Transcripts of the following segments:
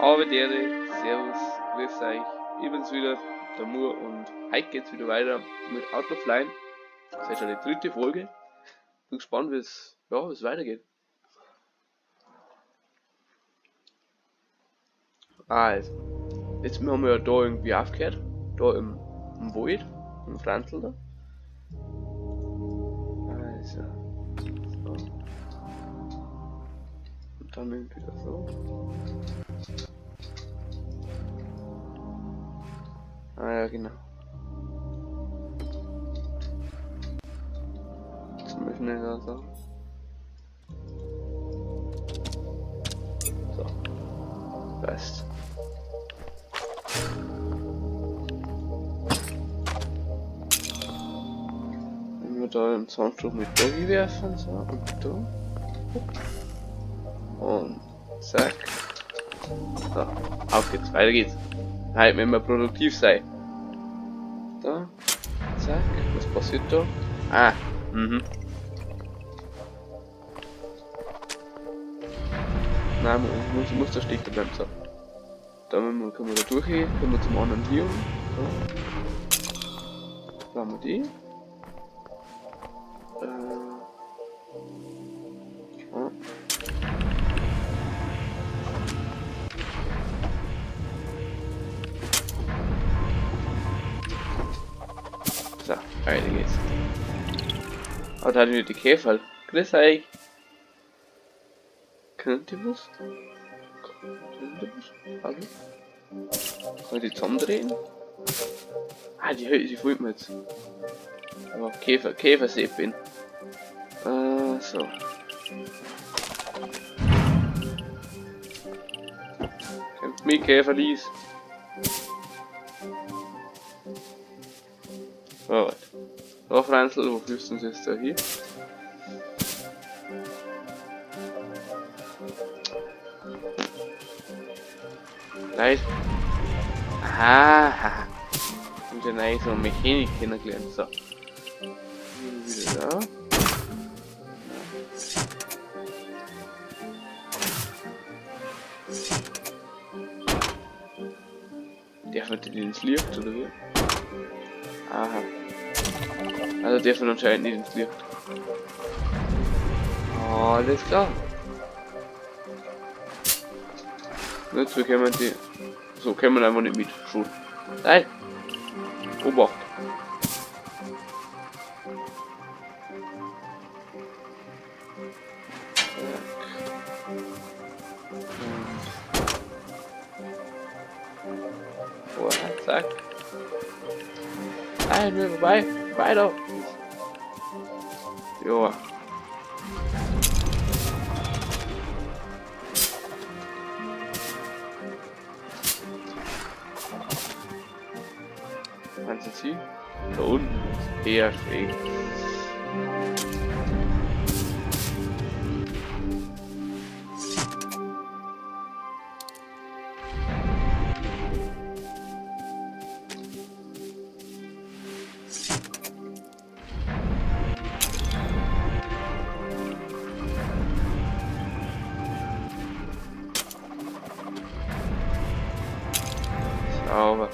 Habe Dere, Servus, grüß euch. Ich bin's wieder, der Mur, und heute geht's wieder weiter mit Out of Line. Das ist schon die dritte Folge. Bin gespannt, wie es weitergeht. Also, jetzt haben wir ja da irgendwie aufgehört. Da im Wald, im Franzl da. Also, so. Und dann irgendwie wieder so. Ah ja, genau. Jetzt müssen wir da so. So. Passt. Wenn wir da den Soundtrack mit Doggy werfen, so, und da. Und zack. So, auf geht's, weiter geht's. Halt, wenn wir produktiv sein. Da, zack, was passiert da? Ah, mhm. Nein, man muss da stecken bleiben, so. Da können wir da durchgehen, können wir zum anderen hier. So. Da haben wir die. Oh. So, weiter geht's. Aber da hat wieder die Käfer. Grüß euch. Könnt ihr was? Könnt ihr was? Hallo? Kann ich die zusammendrehen? Ah, die folgt mir jetzt. Aber Käferseppin. So. Kämpft mit Käferlies. Alright. So, Franzl, wo führst du uns jetzt da hin? Nein. Aha. Wieder neu so eine Mechanik kennengelernt. So. Wieder da. Darf man den ins Licht oder wie? Aha. Also darf man anscheinend nicht ins Licht. Alles klar. Jetzt bekommen die. So können wir einfach nicht mit. Schon. Nein! Obacht! Zack. Zack. Nein, wir vorbei. Weiter. Joa. Kannst du ziehen? Da unten. Sehr schräg. Sauber.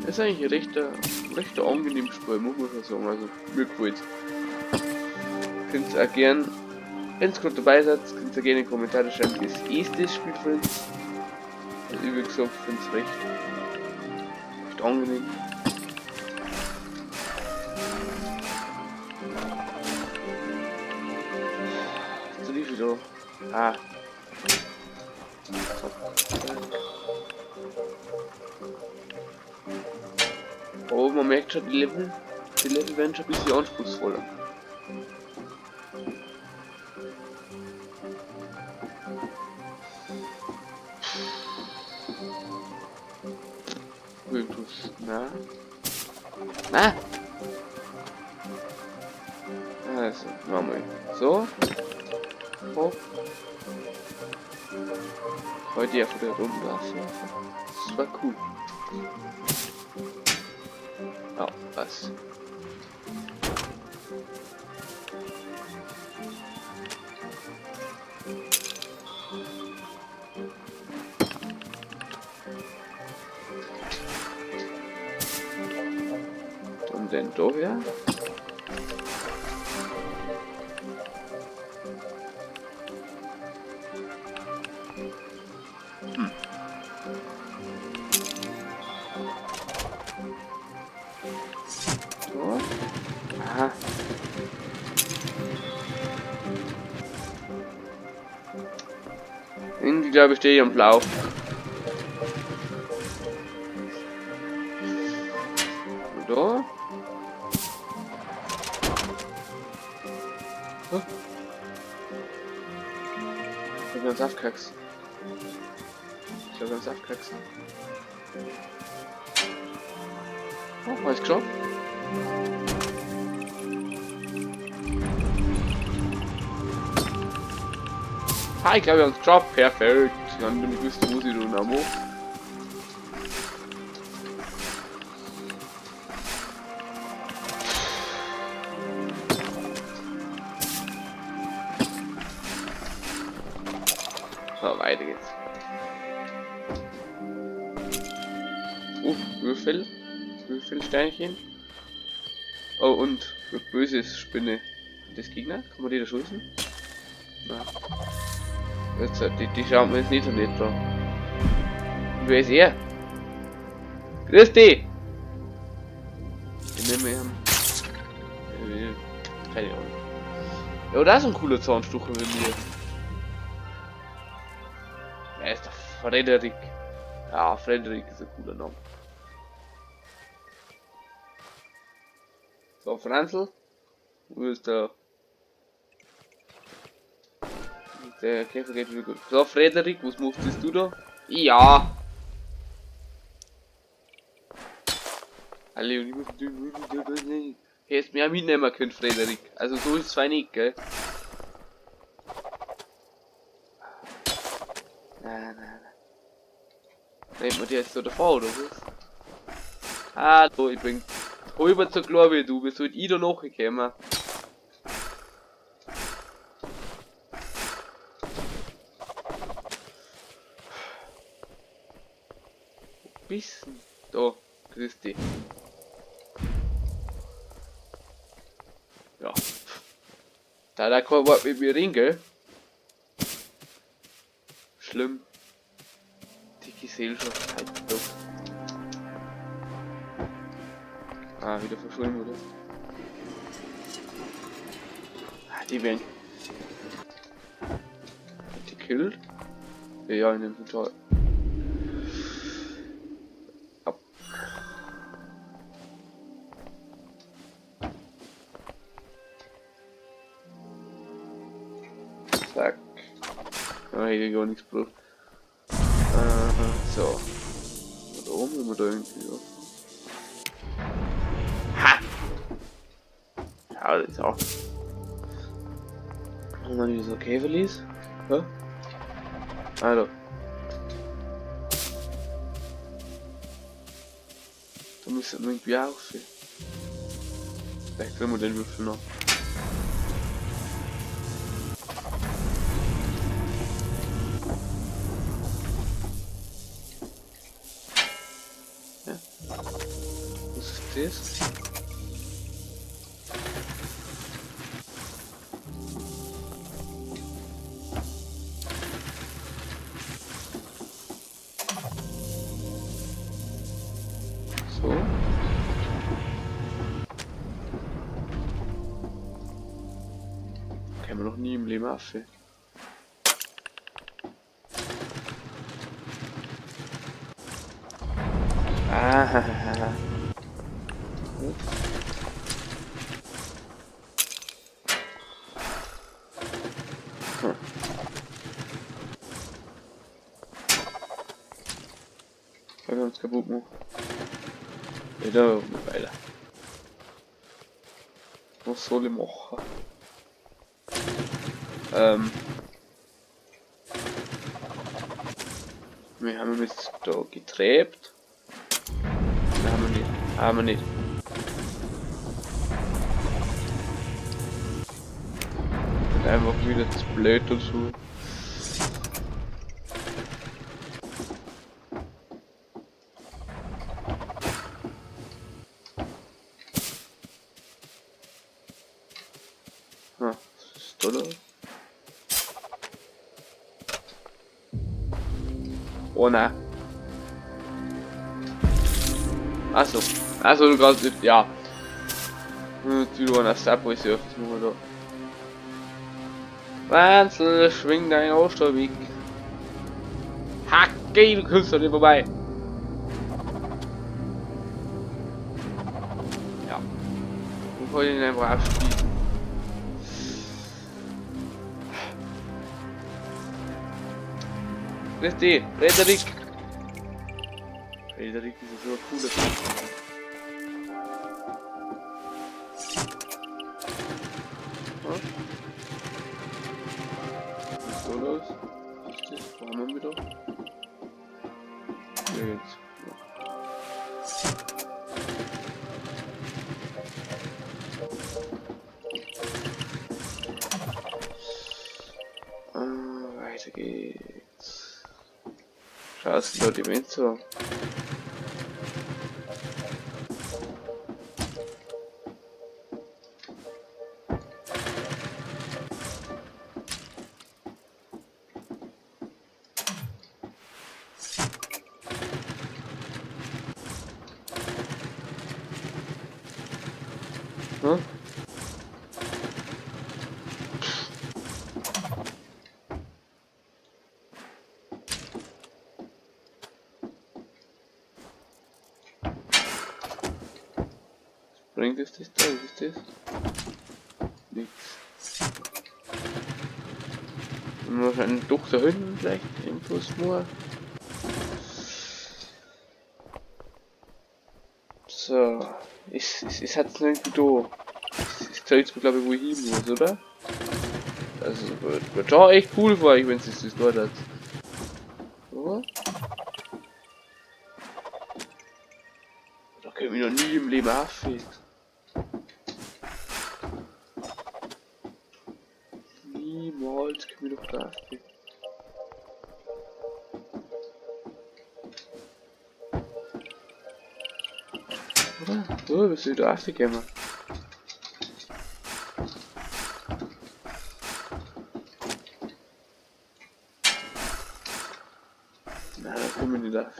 Das ist eigentlich ein recht angenehmes Spiel, muss man schon sagen. Also, mir gefällt's. Könnt ihr auch gern, wenn ihr gerade dabei seid, könnt ihr gerne in die Kommentare schreiben, wie es ist das Spiel für uns. Also, wie gesagt, ich finde es recht angenehm. So, wie viel da? Ah. Oh, man merkt schon, die Level werden schon ein bisschen anspruchsvoller. Na? Na? Also, machen wir. So. Hopp. Heute ja von der Runde lassen. Das war cool. Ja, was? denn da her? Hm. So. Aha. Irgendwie glaube ich stehe ich am Blau. Da. Oh. Ich hab ganz aufgekackt. Ich hab ganz aufgekackt. Oh, alles geschafft. Ah, ich glaube, wir haben es geschafft. Perfekt. Ich habe nicht gewusst, wo sie da noch. So, weiter geht's. Würfel. Würfelsteinchen. Oh, und böses Spinne. Das Gegner? Kann man die da schießen? Nein. Jetzt, die schaut mir jetzt nicht so nett an. Und wer ist er? Grüß dich! Ich nehme ihn. Keine Ahnung. Ja, da ist ein cooler Zahnstocher bei mir. Er ist der Frederik. Ja, Frederik ist ein cooler Name. So, Franzl. Wo ist der? Der Käfer geht wieder gut. So, Frederik, was machst du da? Ja! Alle, und ich muss. Hättest mir auch mitnehmen können, Frederik. Also so ist es zwar nicht, gell? Nein, nein, nein. Nimmt man die jetzt so davor, oder was? Hallo, ich bin halber so klar wie du. Wie soll ich da nachgekommen? Bissen. Da, grüß dich. Ja. Da hat kein Wort mit mir reden, gell? Schlimm. Die Gesellschaft halt doch. Ah, wieder verschwunden, oder? Ah, die werden. Die killt? Ja, in dem Total. Ab. Zack. Ah, hier gar nichts gebraucht. So. Da oben sind wir da irgendwie auf. Ha! Ja, das ist auch. Und dann wieder so Käferlis. Hä? Ah, da. Da müssen wir irgendwie auf. Vielleicht kriegen wir den Würfel noch. Ja. Was ist das? So. Kämen wir noch nie im Leben auf. Ah. Hm. Wir haben uns kaputt gemacht. Wieder weiter. Was soll ich machen? Wir haben jetzt da getrebt. Haben wir nicht. Haben wir nicht. Bin einfach wieder zu blöd dazu. Da los? Oh nein. Achso. Achso, du kannst nicht. Ja. Du an der Subway Surf, das machen wir da. Wenzel, schwing dein Arsch da weg. Ha, geh, du kommst doch nicht vorbei. Ja. Wir wollen ihn einfach abschließen. Grüß dich, Frederik. Frederik ist ja so ein cooler Typ. Was ist da los? Was ist das? Wo haben wir wieder? Hier geht's. Ja. Weiter geht's. Schau, es sind da die Winzer. Hm? Bringt es das da? Was ist das? Nix. Und wahrscheinlich doch da hinten vielleicht im Flussmoor. So. Es hat's noch irgendwie da. Es zeigt mir, glaube ich, wo ich hin muss, oder? Also, wird schon echt cool für euch, wenn es das dort hat. Oder? Da können wir noch nie im Leben aufhören. Niemals können wir doch da aufhören. Oder? Oh, bist du da aufgegangen? Na, da kommen wir nicht auf.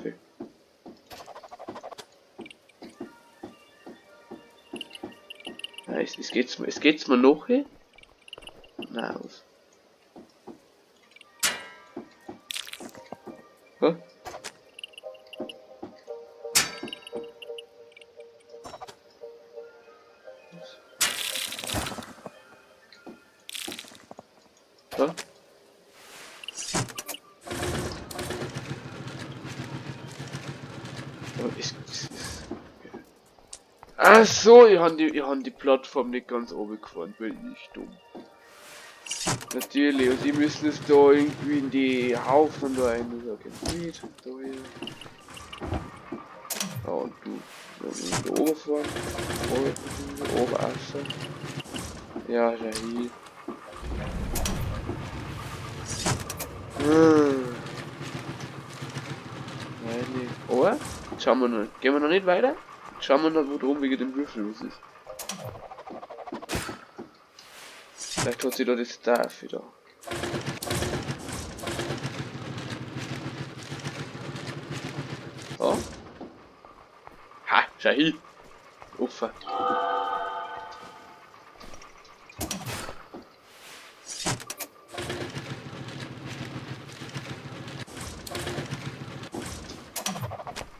Na, es geht's mir noch hier? Na, was? Hä? Hä? Ach so, ich hab die Plattform nicht ganz oben gefahren, bin ich dumm. Natürlich, und sie müssen es da irgendwie in die Haufen da rein. Okay, nicht, da hier. Ja, und du. Da oben fahren. Oben außen. Ja, da hier. Nein, nicht. Oh, schauen wir noch. Gehen wir noch nicht weiter? Schauen wir noch, wo drum wegen dem Würfel was ist. Vielleicht hat sie da das Staff wieder. Oh. Ha, schau hin. Opfer.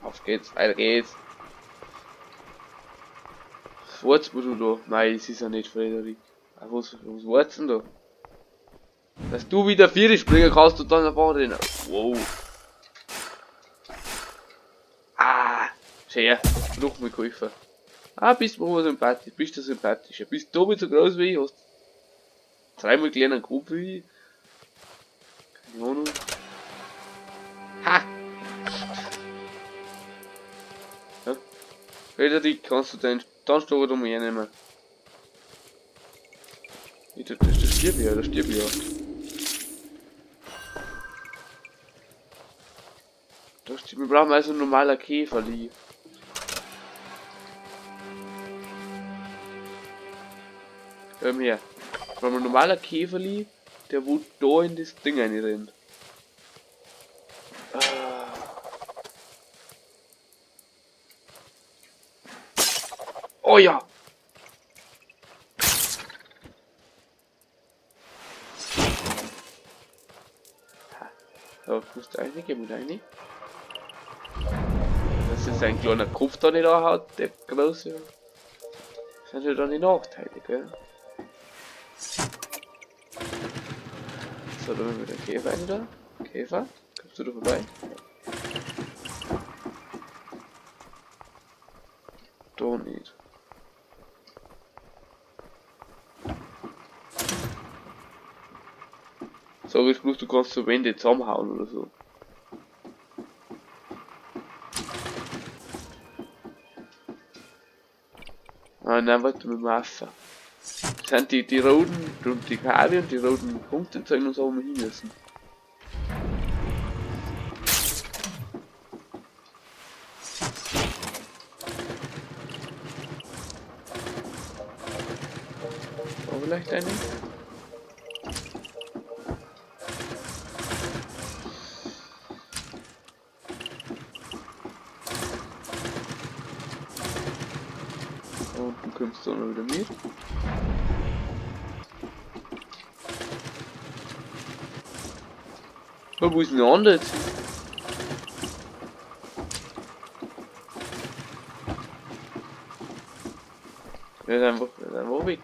Auf geht's, weiter geht's. Was wartest du da? Nein, es ist ja nicht Frederik. Ah, was wartest du denn da? Dass du wieder Viere springen kannst und dann einfach rennen. Wow. Ah, schön. Noch mal geholfen. Ah, bist du mir sympathisch, bist du sympathischer. Bist du doppelt so groß wie ich, hast dreimal kleiner Kopf wie ich. Keine Ahnung. Ha! Ja? Frederik, kannst du deinen Tanzstocker da mal hernehmen? Das stirb ich ja, das stirb ich ja. Das stirb, wir brauchen also einen normaler Käferli. Komm her. Weil ein normaler Käferli, der wo da in das Ding reinrennt. Ah. Oh ja! So, musst du rein, geh mit rein. Das ist ein kleiner Kopf da nicht anhaut, der große. Das sind ja dann die Nachteile, gell? So, dann mit der Käfer rein da. Käfer, kommst du da vorbei? Da nicht. Sag ich bloß, du kannst so Wände zusammenhauen oder so. Ah nein, warte, mit dem Wasser. Das sind die roten und die Kabel und die roten Punkte zeigen uns auch, wo wir hin müssen. Da vielleicht eine? Und du kommst dann wieder mit. Oh, wo ist denn der andere jetzt? Der ist einfach weg.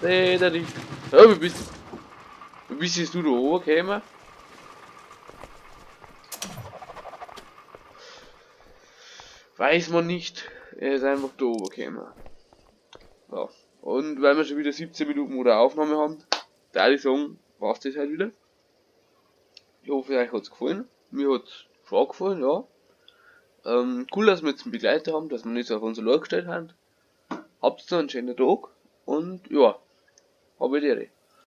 Der nicht. Oh, wie bist du? Wie bist jetzt du da oben gekommen? Weiß man nicht. Er ist einfach da oben gekommen. So. Und weil wir schon wieder 17 Minuten oder Aufnahme haben, da ich sagen, war's das halt wieder. Ich hoffe, euch hat's gefallen. Mir hat's schon gefallen, ja. Cool, dass wir jetzt einen Begleiter haben, dass wir nicht so auf uns allein gestellt haben. Habt noch einen schönen Tag und ja, habe die Ehre.